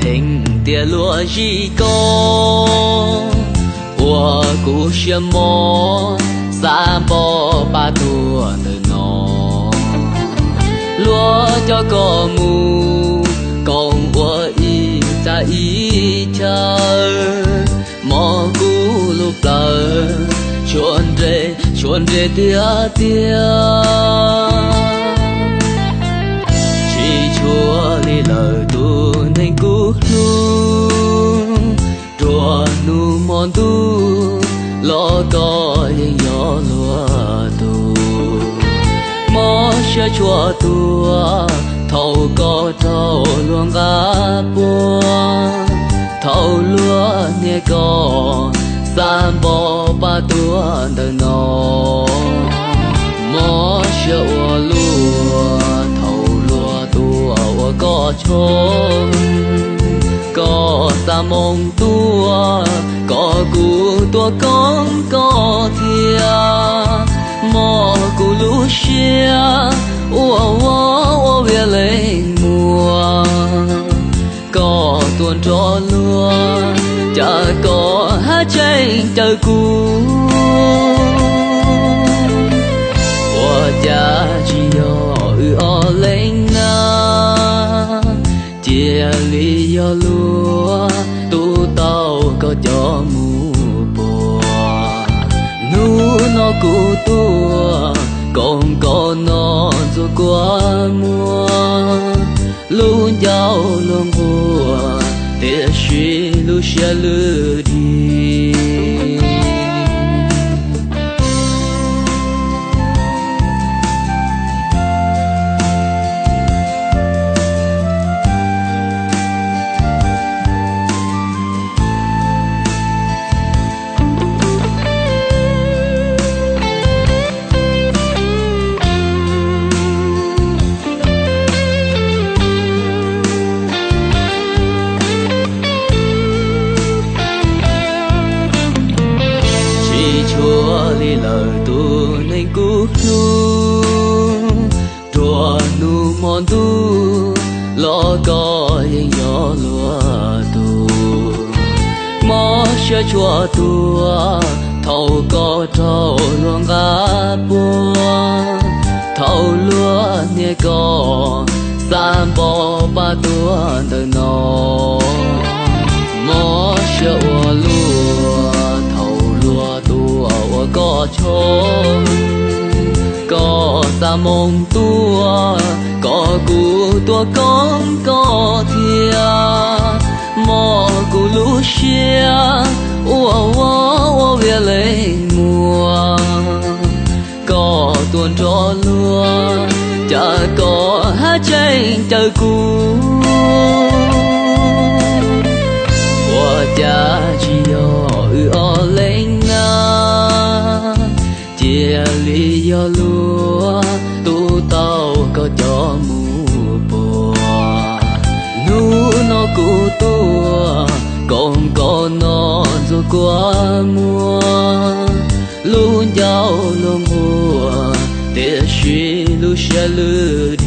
Pheej tias luag zij koob, ua kuv siab mob, xav npo pab tuag ntawm no. Luag coj koj mus koom ua ib txha ib chaw, mob kuv lub plawv, tshuav nres tshuav nres tiag tiag. Tsis tshua li lawm tus neeg kuv hlub, nruab hnub hmo ntuj los koj yeej yog luag tug. Mob siab tshua tuag thaum koj raug luag nqa puag, thaum luag hnia koj xav npo pab tuag ntawm no. Mob siab ua luaj thaum luag tua ua koj tshoob, koj xa moo tuaj kom kuv tuaj koob koj thiab. Mob kuv lub siab ua ua ua vias leej muam, koj tuaj nrog luag, cas koj haj tseem caw kuv. Ua cas tsis yog wb ob leeg na, cia li yog luag tub tau koj coj mus puag. Hnub no kuv tuaj koom koj no ntxuav kua muag, lub ncauj luag nquag, tiam sis lub siab lwj dig. Tsis tshua li lawm tus neeg kuv hlub, nruab hnub hmo ntuj los koj yeej yog luag tug. Mob siab tshua tuag thaum koj raug luag nqa puag, thaum luag hnia koj xav npo pab tuag ntawm no. Mob siab ua luaj thaum luag tua ua koj tshoob, koj xa moo tuaj kom kuv tuaj koob koj thiab. Mob kuv lub siab ua ua ua vias leej muam, koj tuaj nrog luag, cas koj haj tseem caw kuv. Ua cas tsis yog wb ob leeg na, cia li yog luag tub tau koj coj mus puag. Hnub no kuv tuaj koom koj no ntxuav kua muag, lub ncauj luag nquag, tiam sis lub siab lwj